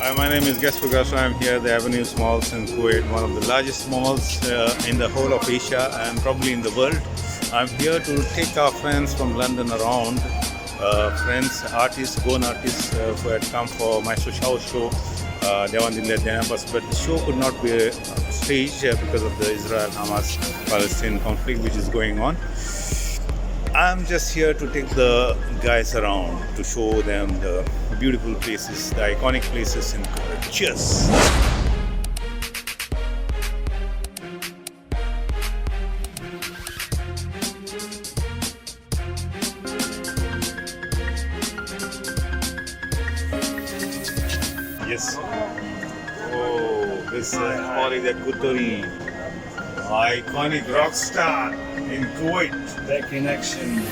Hi, my name is Gaspar Gasco. I'm here at the Avenues Malls in Kuwait, one of the largest malls in the whole of Asia and probably in the world. I'm here to take our friends from London around, friends, artists, Goan artists who had come for Maestro Shahu's show, Devan Dille Denapas, but the show could not be staged because of the Israel-Hamas-Palestine conflict which is going on. I'm just here to take the guys around to show them the beautiful places, the iconic places in Kuwait. Cheers! Yes. Oh, this is Khalid Qutari, iconic rock star in Kuwait. Back in action.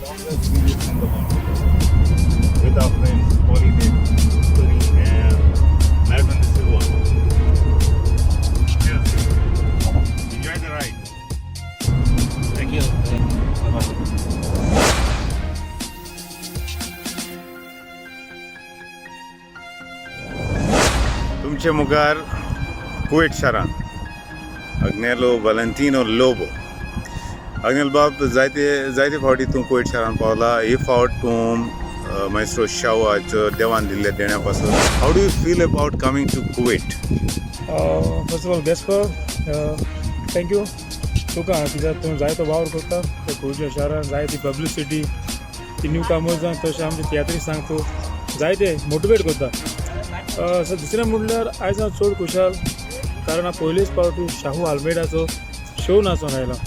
Longest visit in the world with our friends Holiday, Turi and Melvin Silva. Cheers. Enjoy the ride. Thank you. Bye-bye. तुमचे मुखार कुवेट शारांत अग्नेलो वालेंटिनो लोबो. अग्नेल बाब, जायते जायते फावटी तूं कुवेट शारांत पावला. ही फावट तूं मायस्ट्रो शावाचो देवान दिल्ल्या देण्या पासून, how do you feel about coming to Kuwait? First of all, Gaspar, thank you तुका, कित्याक तूं जायतो वावर करता त्या कुवेटच्या शारान. जायती पब्लिसिटी, ती न्यू कामर्सांक तशें आमचे तियात्रिस्तांक तूं जायते मोटिवेट करता. सो दुसरें म्हणल्यार आयज हांव चड खुशाल, कारण हांव पयलेच फावटी शाहू आल्मेडाचो शो नाचोन आयला,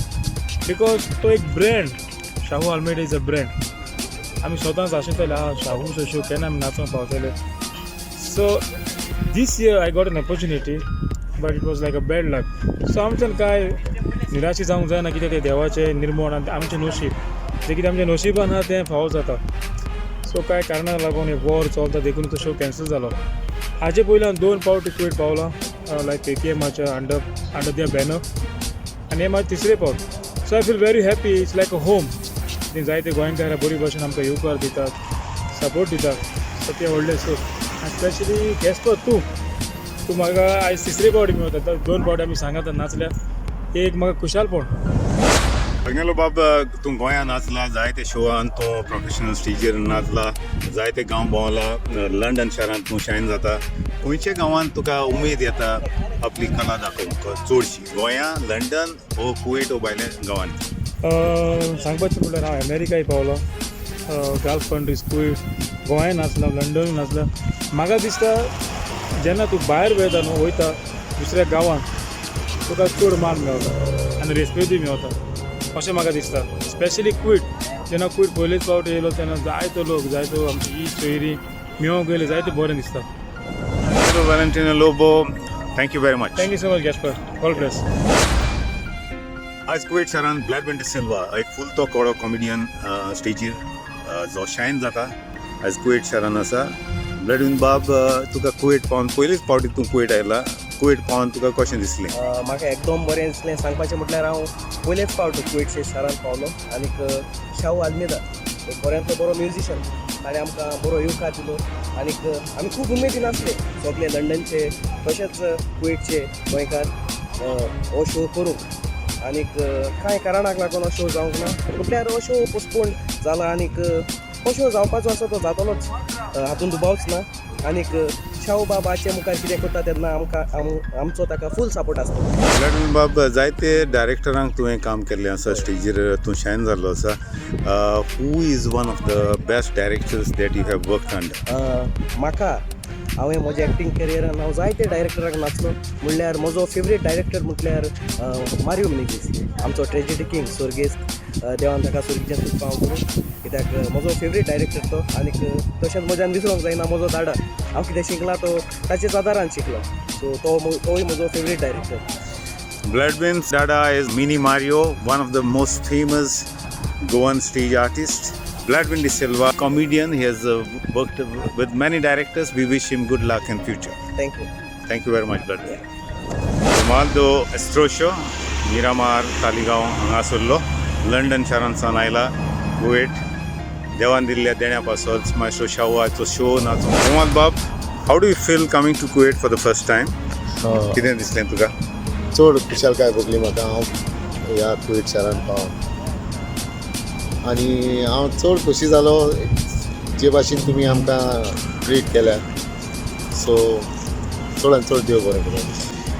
because तो एक brand. Shahu Almeida is a brand. आमी स्वताच आशिल्ले, आहा, शाहूचो शो केन्ना आमी नाचोंक पावतले? So this year I got an opportunity, but it was like a bad luck. So आमच्यान कांय निराशी जावंक जायना, कित्याक तें देवाचें निर्मोण आनी आमचें नशीब. जें कितें आमच्या नशिबान आहा तें फावो जाता. सो कांय कारणाक लागून हे वॉर चलता, देखून तो शो कॅन्सल जालो. हाजे पयलीं हांव दोन फावटी कुवेट पावलां, लायक के टी एमाच्या अंडर their banner, आनी हे म्हाजें तिसरे फावट. So I feel very happy. It's like a home. ती जायते गोंयकार बरी भाशेन आमकां येवकार दितात, सपोर्ट दितात. सो तें व्हडलें. सो आनी स्पेशली गॅस्पर, तूं तूं म्हाका आयज तिसरे फावटी मेळटा. दोन फावटी आमी सांगात नाचल्या, एक म्हाका खुशालपण. अग्नेलो बाब, तूं गोंयांत नाचला जायते शोआन, तूं प्रोफेशनल स्टेजीर नाचला, जायते गांव भोंवला, लंडन शारांत तूं शायन जाता. खंयच्या गांवांत तुका उमेद येता आपली कला दाखोवंक चडशी, गोंया, लंडन ओ कुवेट ओ भायल्या गांवांनी? सांगपाचें म्हणल्यार हांव अमेरिकाय पावलो, गल्फ कंट्रीज, कुवेट, गोंयाय नाचला, लंडनूय नाचला. म्हाका दिसता, जेन्ना तूं भायर वयता न्हू, वयता दुसऱ्या गांवांत, तुका चड मान मेवता आनी रेस्पेदूय मेवता अशें म्हाका दिसता. स्पेशली कुवेट, जेन्ना कुवेट पयलेच फावट येयलो तेन्ना जायतो लोक, जायतो आमची ही सोयरी मेवोंक येयले, जायते बरें दिसता. Valentino Lobo, thank you very much. Thank you so much, Gaspar. God bless. आज कुवेट शारांत ब्लॅडविन सिल्वा, एक फुलतो कोडो कॉमेडियन स्टेजीर जो शायन जाता, आयज कुवेट शारान आसा. ब्लॅडविन बाब, तुका कुवेट पावन, पयलीच फावटी तूं कुवेट आयला, कुवेट पावन तुका कशें दिसलें? म्हाका एकदम बरें दिसलें. सांगपाचें म्हटल्यार हांव पयलेच फावट कुवेटच्या शारांत पावलो आनीक शाहू आल्मेदा एक बऱ्यांतलो बरो म्युजिशन, ताणें आमकां बरो येवकार दिलो आनीक आमी खूब उमेदीन आसले सगळे लंडनचे तशेंच कुवेटचे गोंयकार हो शो करूंक. आनीक कांय कारणाक लागून हो शो जावंक ना, म्हटल्यार हो शो पोस्टपोन जाला आनीक हो शो जावपाचो आसा, तो जातलोच, हातूंत दुबावच ना. आनीक शाहू बाबाचे मुखार कितें करता तेन्ना आमकां आमचो ताका फूल सपोर्ट आसता. ब्लॅडविन बाब, जायते डायरेक्टरांक तुवें काम केल्लें आसा, स्टेजीर तूं शायन जाल्लो आसा. Who is one of the best directors that you have work under? म्हाका हांवें म्हज्या एक्टींग करियरान हांव जायते डायरेक्टराक नाचलो. म्हणल्यार म्हजो फेवरेट डायरेक्टर म्हटल्यार मारियो मिनेजीस, आमचो ट्रेजिडी किंग, स्वर्गेस्त. देवान ताका स्वर्गीचें सूख फावो करूं, कित्याक म्हजो फेवरेट डायरेक्टर तो. आनीक तशेंच म्हज्यान विसरोंक जायना म्हजो दाडा. हांव कितें शिकलां तो ताचेच आदारान शिकलो. सो तो तोवूय म्हजो favourite director. Gladwin Dada is Mini Mario, one of the most famous Goan stage artists. Gladwin De Silva, comedian, he has worked with many directors. We wish him good luck in future. Thank you. Thank you very much, Gladwin. Romaldo Estrosho, Miramar, Taligaon हांगासरलो London शारांत सावन आयला कुवेट. देवान दिल्ल्या देण्या पासत Maestro शाहूचो show नाचूं. रोमाल बाब, how do you feel coming to Kuwait for the first time? कितें दिसलें तुका? चड खुशालकाय भोगली म्हाका हांव ह्या कुवेट शारांत पावून आनी हांव चड खोशी जालो जे भाशेन तुमी आमकां ट्रीट केल्या. सो चडान चड देव बरें करूं.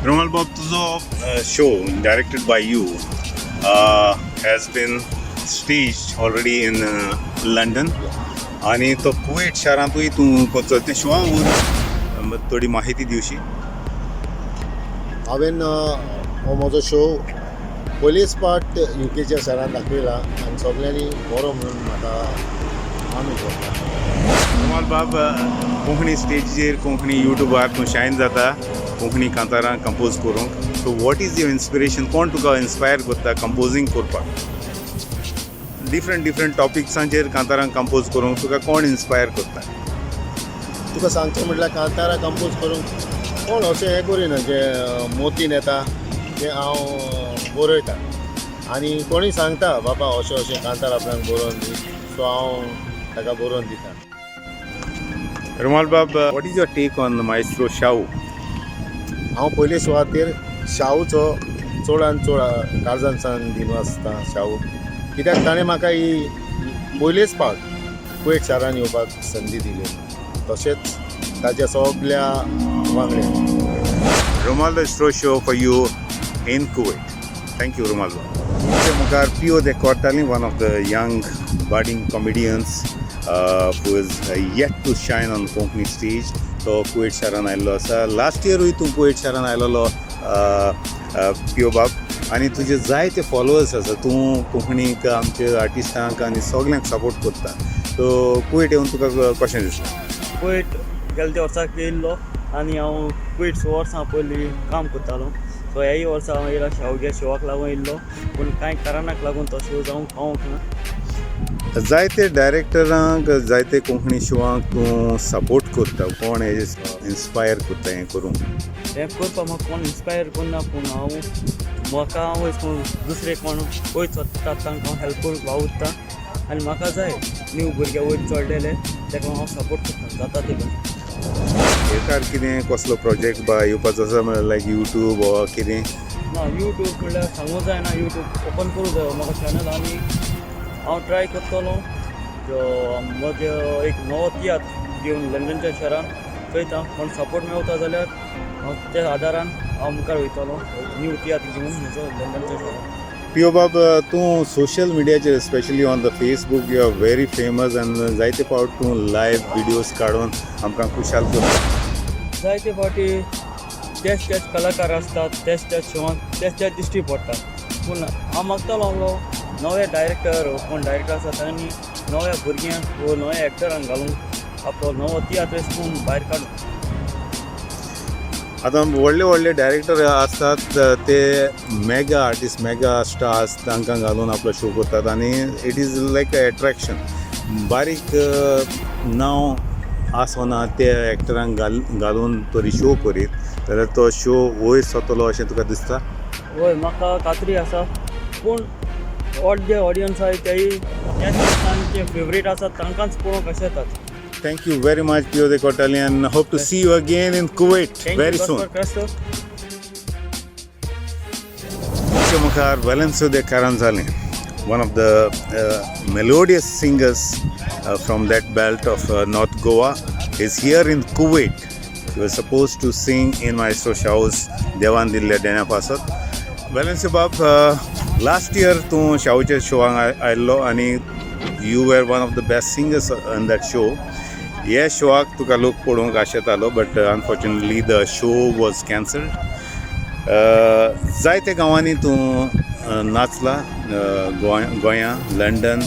रोमाल बाब, तुजो show directed by you has been stage already in London आनी तो कुवेट शारांतूय तूं करतो. तें शोआ थोडी माहिती दिवशी? हांवें हो म्हजो शो पयलीच पावट युकेच्या शारांत दाखयला आनी सगल्यांनी बरो म्हणून म्हाका मानून घेतला. रोमाल बाब, कोंकणी स्टेजीचेर, कोंकणी युट्यूबार तूं शायन जाता कोंकणी कांतारां कंपोज करूंक. So what is your inspiration? कोण तुका इन्स्पायर करता कंपोजींग करपाक? डिफरंट डिफरंट टॉपिक्सांचेर कांतारां कंपोज करूंक तुका कोण इन्स्पायर करता? तुका सांगचें म्हटल्यार कांतारां कंपोज करूंक कोण अशें हें करिना. जें मोतीन येता तें हांव बरयता आनी कोणूय सांगता, बाबा अशें अशें कांतार आपणाक बरोवन दी, सो हांव ताका बरोवन दिता. रोमाल बाब, what is your take on Maestro Shahu? हांव पयले सुवातेर शाहूचो चडान चड काळजान सावन दिनो आसता शाहू, कित्याक ताणें म्हाका ही पयलेच पावट कुवेट शारान येवपाक संदी दिली, तशेंच ताच्या सगल्या वांगड्यांक. Romaldo Stroscio for you in Kuwait. Thank you, Romaldo. मुखार Pio de Cortali, one of the young budding comedians who is yet to shine on Konkani stage. तो कुवेट शारान आयिल्लो आसा. लास्ट इयरूय तूं कुवेट शारान आयलेलो पियो बाब आनी तुजे जायते फॉलोवर्स आसा. तूं कोंकणीक, आमच्या आर्टिस्टांक आनी सगल्यांक सपोर्ट करता. सो कुवेट येवन तुका कशें दिसलें? कुवेट गेले त्या वर्साक येयल्लो आनी हांव कुवेट स वर्सां पयलीं काम करतालो. सो ह्याय वर्सा हांव येयला शावग्या शोवाक लागून येयल्लो, पूण कांय कारणाक लागून तो शो जावंक पावूंक ना. जायते डायरेक्टरांक, जायते कोंकणी शोवांक तूं सपोर्ट करता. कोण हे इन्स्पायर करता हें करूंक? हें करपाक म्हाका कोण इन्स्पायर करना, पूण हांव म्हाका हांव अशें करून दुसरे कोण वयर सोदता तांकां हांव हेल्प करूंक वावुरता आनी म्हाका जाय न्यू भुरगे वयर चडलेले ताका हांव सपोर्ट करता जाता ते भशेन. एकार कितें कसलो प्रोजेक्ट बा येवपाचो आसा, म्हळ्यार लायक युट्यूब वा कितें? ना, यूट्यूब म्हणल्यार सांगूंक जायना. यूट्यूब ओपन करूं जायो म्हाका चॅनल आनी हांव ट्राय करतलो म्हजे एक नवो तियात्र घेवन लंडनच्या शहरान. चोयता कोण सपोर्ट मेवता जाल्यार हांव त्या आदारान हांव मुखार वयतलो न्यू तियात्र घेवन म्हजो लंडनच्या शहरान. पियो बाब, तूं सोशल मिडियाचेर, specially on the Facebook, you are very famous आनी जायते फावट तूं लायव्ह विडियोज काडून आमकां खुशाल करता. जायते फावटी तेच तेच कलाकार आसतात, तेच तेच शोवान तेच तेच दिश्टी पडटात, पूण हांव मागतालो आहलो नवे डायरेक्टर, कोण डायरेक्टर आसा तांणी नव्या भुरग्यांक वो नव्या एक्टरांक घालून आपलो नवो तियात्र अशें करून भायर काडूं. आतां व्हडले व्हडले डायरेक्टर आसतात ते मेगा आर्टिस्ट, मेगा स्टार्स तांकां घालून आपलो शो करतात आनी it is like a attraction. बारीक नांव आसना ते एक्टरांक घालून तरी शो करीत जाल्यार तो शो वयर सरतलो अशें तुका दिसता? वय, म्हाका खात्री आसा, पूण अर्दे ऑडियन्स आहाय तेय त्याच तांचे फेवरेट आसा तांकांच पळोवंक अशें येतात. Thank you very much, Pio de Cortali, and hope to see you again in Kuwait very soon. Crystal. तुमच्या मुखार Valencio de Caranzalem, one of the melodious singers from that belt of North Goa, is here in Kuwait. You were supposed to sing in Maestro Shaw's देवान दिल्ल्या देण्या पासत. वेलेन्सियो बाब, last year तूं शाहूच्या शोवाक आयल्लो आनी you were one of the best singers in that show. ह्या शोआक तुका लोक पळोवंक आशेतालो, but unfortunately the show was cancelled. जायते गांवांनी तूं नाचला, गोंय, गोंया, लंडन,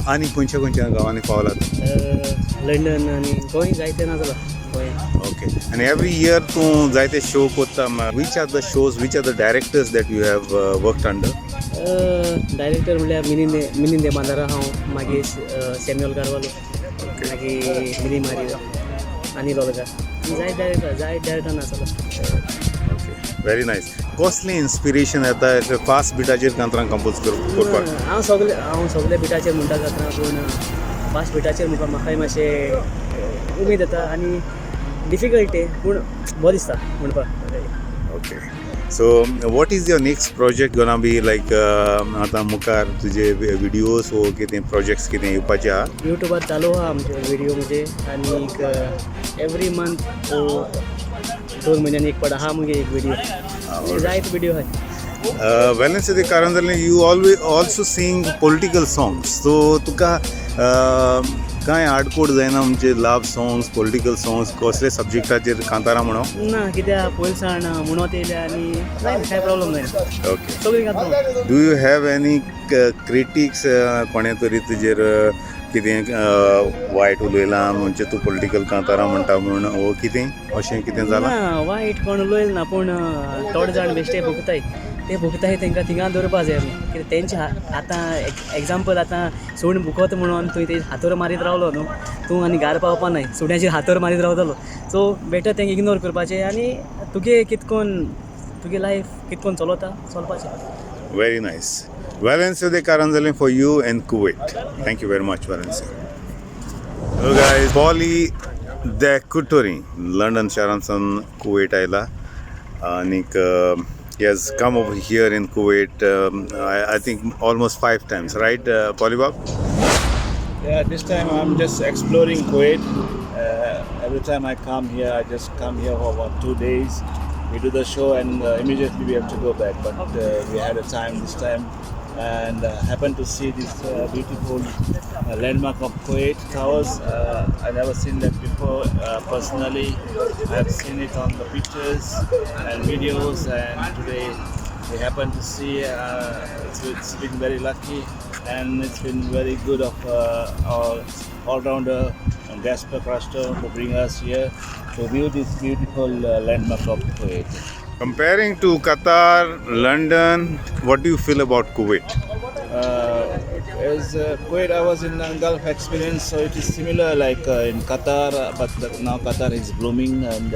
आनी खंयच्या खंयच्या गांवांनी पावला तूं? लंडन आनी गोंय जायते नाचला गोंयांत. ओके, आनी एवरी इयर तूं जायते शो करता. Which are the shows, which are the directors that you have worked under? Director म्हणल्यार मिनींदे, मिनींदे बांदारा हांव, मागीर सॅम्युअल कार्वालो, मागीर मिनी मारियो, अनिल ओलगा, जायते डायरेक्टर, जायते डायरेक्टर नाचला. Okay, very nice. कसलें इन्स्पिरेशन येता फास्ट बिटाचेर कांतरां कंपोज करपाक? हांव सगळे बिटाचेर म्हणटा कांतरां, पूण फास्ट बिटाचेर म्हणपाक म्हाकाय मातशें उमेद येता आनी डिफिकल्ट तें, पूण बरें दिसता म्हणपाक. Okay, so what is your next project gonna be like? आतां मुखार तुजे विडियोज वो कितें प्रोजेक्ट्स कितें येवपाचे आहा? युट्यूबार चालू आहा आमचे व्हिडिओ म्हणजे आनीक एवरी मंथ, 2 म्हयन्यांनी एक पड आहा मुगे एक व्हिडिओ, जायते व्हिडिओ आहाय. वेलेन्सियो दे कारांजली, you always also sing political songs, so तुका कांय आडकोड जायना म्हणजे लव सॉंग्स, पॉलिटिकल सॉंग्स, कसले सब्जेक्टाचेर कांतारां म्हणो? ना, कित्याक पयलीं सावन म्हणत येयल्या आनी जायना, कांय प्रॉब्लम जायना. सगळीं घातला. Do you have any critics? कोणें तरी तुजेर कितें वायट उलयलां, म्हणजे तूं पॉलिटिकल कांतारां म्हणटा म्हूण वो कितें, अशें कितें जालां? ना, वायट कोण उलयल ना, पूण थोडे जाण बेश्टे भोगताय, ते भोगताय, तांकां थिंगा दवरपा जाय आमी. कित्याक तेंचे आतां एग्जाम्पल, आतां सुण भुकत म्हणून तुवें तेजेर हातोर मारीत रावलो न्हू तूं आनी घार पावपा नाय, सुण्याचेर हातोर मारीत रावतलो. सो बेटर तेंकां इग्नोर करपाचें आनी तुगे कितकोन तुगे लायफ कितकोन चलता चलपाचें. Very nice. Valencio de Caranzalem for you in Kuwait. Thank you very much, Valencio. Hello guys, Polly de Couturi, London शारांतसून Kuwait आयला आनीक he has come over here in Kuwait, I think almost five times, right, Polly Bob? Yeah, this time I'm just exploring Kuwait. Every time I come here, I just come here for about 2 days. We do the show and immediately we have to go back. But we had a time this time and happened to see this beautiful landmark of Kuwait Towers. I never seen that before personally. I have seen it on the pictures and videos, and today we happened to see. It's been very lucky, and it's been very good of our all-rounder Gaspar Crasto to bring us here to view this beautiful landmark of Kuwait. Comparing to Qatar, London, what do you feel about Kuwait? As Kuwait, I was in Gulf experience, so it is similar like in Qatar, but now Qatar is blooming, and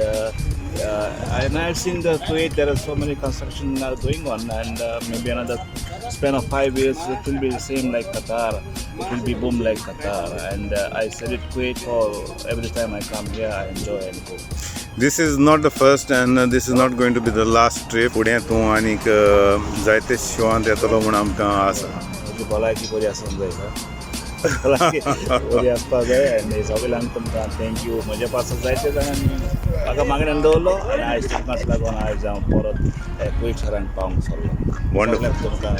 I've seen the Kuwait. There are so many construction are going on, and maybe another span of 5 years, it will be the same like Qatar. It will be boom like Qatar, and I salute Kuwait for every time I come here, I enjoy and go. This is not the first and this is not going to be the last trip. फुडें तूं आनीक जायते शोआंत येतलो म्हूण आमकां आसा. म्हजी भलायकी बरी आसूंक जाय, भलायकी बरी आसपाक जाय आनी सगल्यांक तुमकां thank you. म्हज्या पासत जायते जाणांनी म्हाका मागण्यान दवरलो आनी आयज तुमकांच लागून आयज हांव परत कुवेट शारांत पावंक सरलो. Wonderful. सगल्यांक तुमकां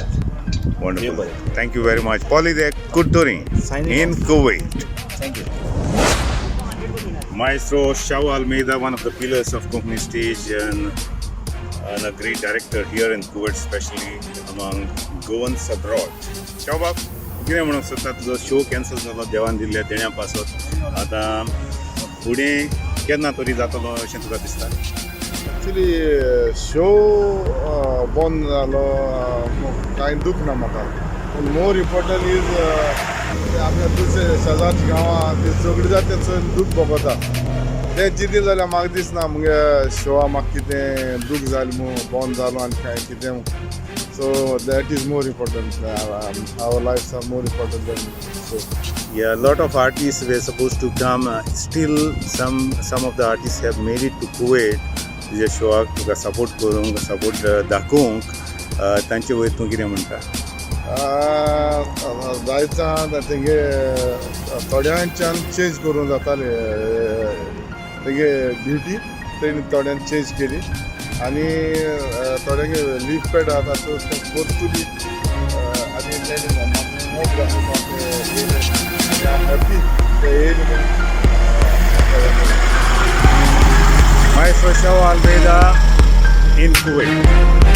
Wonderful. बरें. Thank you very much. Polly de Couturi Signing in off. Kuwait. Thank you. Maestro Shao Almeida, one of the pillars of Konkani stage and a great director here in Kuwait, especially among Goans abroad. Shao बाब, कितें म्हणूंक सोदता? तुजो show cancel जालो देवान दिल्ल्या देण्या पासत, आतां फुडें केन्ना तरी जातलो अशें तुका दिसता? एक्चुली शो बंद जालो, कांय दूख ना म्हाका, पूण मोर इम्पॉर्टंट is आमच्या दुसरे शेजारच्या गांवां ते सगळी जाता ते चड दूख भोगता. तें चिंतलें जाल्यार म्हाका दिसना मुगे शोआ म्हाका कितें दूख जालें म्हूण बंद जालो आनी कांय कितें. So that is more important. Our lives are more important than show. Yeah, a lot of artists were supposed to come. Still, some of the artists have made it to Kuwait. तुज्या शोआक तुका support करूंक, support दाखोवंक, तांचे वयर तूं कितें म्हणटा? जायचा तेंगे थोड्यांच्यान चेंज करूंक जाताले तेंगे ड्युटी. तेणी थोड्यांनी चेंज केली आनी थोड्यांक लीफ पॅड आहा तातूंत परतुली आनी तेणी मोग आनी हांव हॅपी ते येयले म्हणून. Maestro Shao Almeida in Kuwait.